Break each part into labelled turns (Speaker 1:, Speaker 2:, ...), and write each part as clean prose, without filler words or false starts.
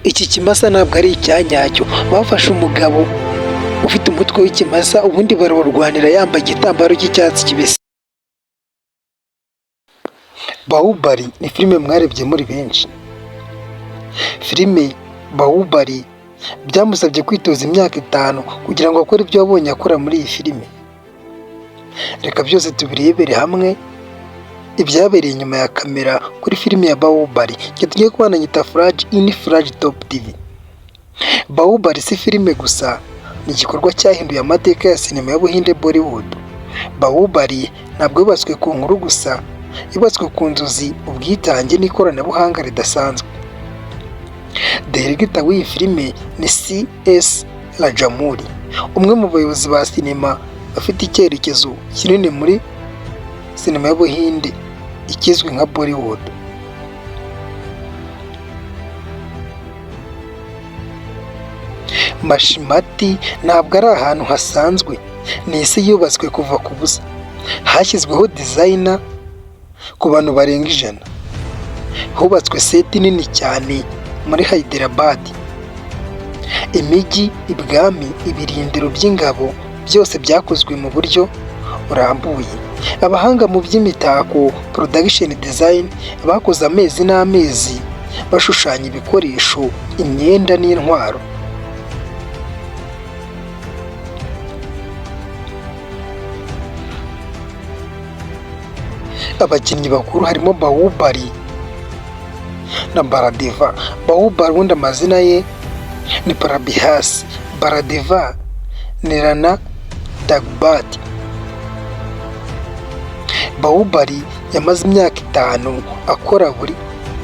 Speaker 1: Iki kimasa ntabwo ari icyanyacyo. Bafashe umugabo ufite umutwe w'ikimasa, ubundi barawurwanira yambaye igitambaro cy'icyatsi kibisi. Bahubali ni filime mwarebye muri benshi. Filime Bahubali byamusabye kwitoza imyaka 5 kugira ngo akore ibyo wabonye akora muri iyi filime. Reka byose tubirebere hamwe, ibyabereye inyuma ya kamera kuri filime ya Bahubali. Njye tugiye kubana nyita Furaji, iyi ni Furaji Top TV. Bahubali si filime gusa, ni igikorwa cyahinduye amateka ya sinema y'Ubuhinde, Bollywood. Bahubali ntabwo yubatswe ku nkuru gusa, yubatswe ku nzozi, ubwitange n'ikoranabuhanga ridasanzwe. Director w'iyi filime ni C.S. Rajamouli, umwe mu bayobozi ba sinema bafite icyerekezo kinini muri sinema y'Ubuhinde ikizwi nka Bollywood. Mahishmati ntabwo ari ahantu hasanzwe, ni isi yubatswe kuva ku busa. Hashyizweho designer ku bantu barenga 100. Hubatswe set nini cyane muri Hyderabad. Imijyi, ibwami, ibirindiro by'ingabo byose byakozwe mu buryo burambuye. Abahanga mu by'imitako, production design, bakoze amezi n'amezi bashushanya ibikoresho, imyenda n'intwaro. Abakinnyi bakuru harimo Bahubali na Baladeva. Bahubali ubundi amazina ye ni Prabhas, Baladeva ni Rana Daggubati. Bahubali yamaze imyaka 5 akora buri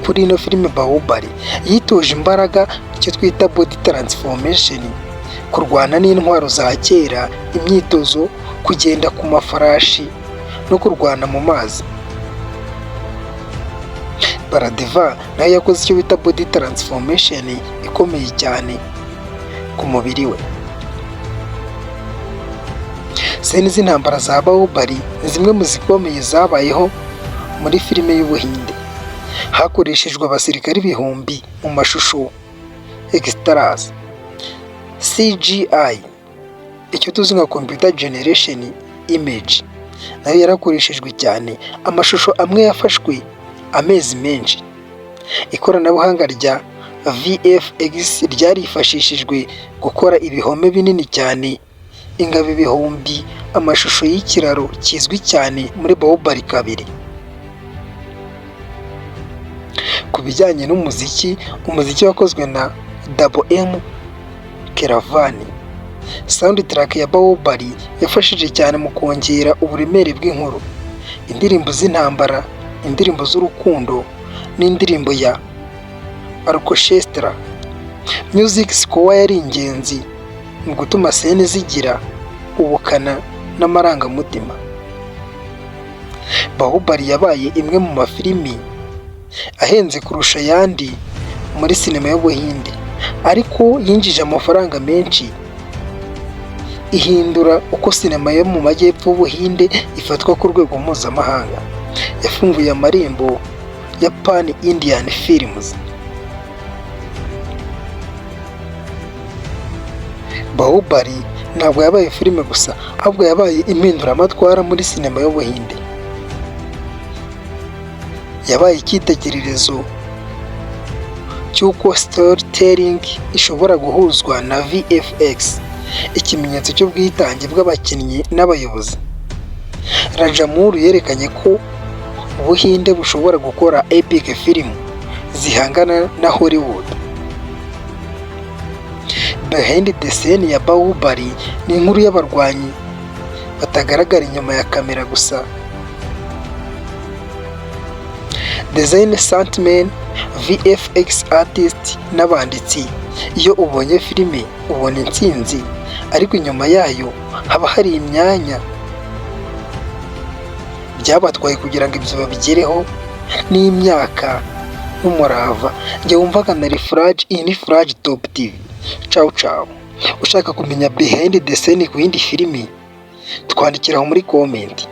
Speaker 1: kuri ino filime Bahubali. Yitoje imbaraga, icyo twita body transformation, kurwana n'intwaro za kera, imyitozo, kugenda ku mafarashi no kurwana mu mazi. Baladeva nawe yakoze icyo bita body transformation ikomeye cyane ku mubiri we. Scene z'intambara za Bahubali ni zimwe mu zikomeye zabayeho muri filime y'Ubuhinde. Hakoreshejwe abasirikare ibihumbi mu mashusho extras, CGI, icyo tuzi nka computer generation image, nayo yarakoreshejwe cyane. Amashusho amwe yafashwe amezi menshi. Ikoranabuhanga rya VFX ryarifashishijwe gukora ibihome binini cyane, ingabo ibihumbi, amashusho y'ikiraro kizwi cyane muri Bahubali 2. Ku bijyanye n'umuziki, umuziki wakozwe na Double M Keeravani. Soundtrack ya Bahubali yafashije cyane mu kongera uburemere bw'inkuru. Indirimbo z'intambara, indirimbo z'urukundo n'indirimbo ya orchestra. Music score yari ingenzi mu gutuma scene zigira ubukana n'amarangamutima. Bahubali yabaye imwe mu mafilimi ahenze kurusha ayandi muri sinema y'Ubuhinde, ariko yinjije amafaranga menshi, ihindura uko sinema yo mu majyepfo y'Ubuhinde ifatwa ku rwego mpuzamahanga. Yafunguye amarembo ya Pan Indian Films. Bahubali ntabwo yabaye filime gusa, ahubwo yabaye impinduramatwara muri sinema y'Ubuhinde. Yabaye icyitegererezo cy'uko storytelling ishobora guhuzwa na VFX, ikimenyetso cy'ubwitange bw'abakinnyi n'abayobozi. Rajamouli yerekanye ko Ubuhinde bushobora gukora epic film zihangana na Hollywood. Behind the scene ya Bahubali ni inkuru y'abarwanyi batagaragara inyuma ya kamera gusa. Design, stuntmen, VFX artist n'abanditsi. Iyo ubonye filime ubona intsinzi, ariko inyuma yayo haba hari imyanya byabatwaye kugira ngo ibyo babigereho, n'imyaka n'umurava. Njye wumvaga na Furaji, iyi ni Furaji Top TV. Cawu cawu. Ushaka kumenya behind the scene ku yindi filimi, twandikira aho muri comment.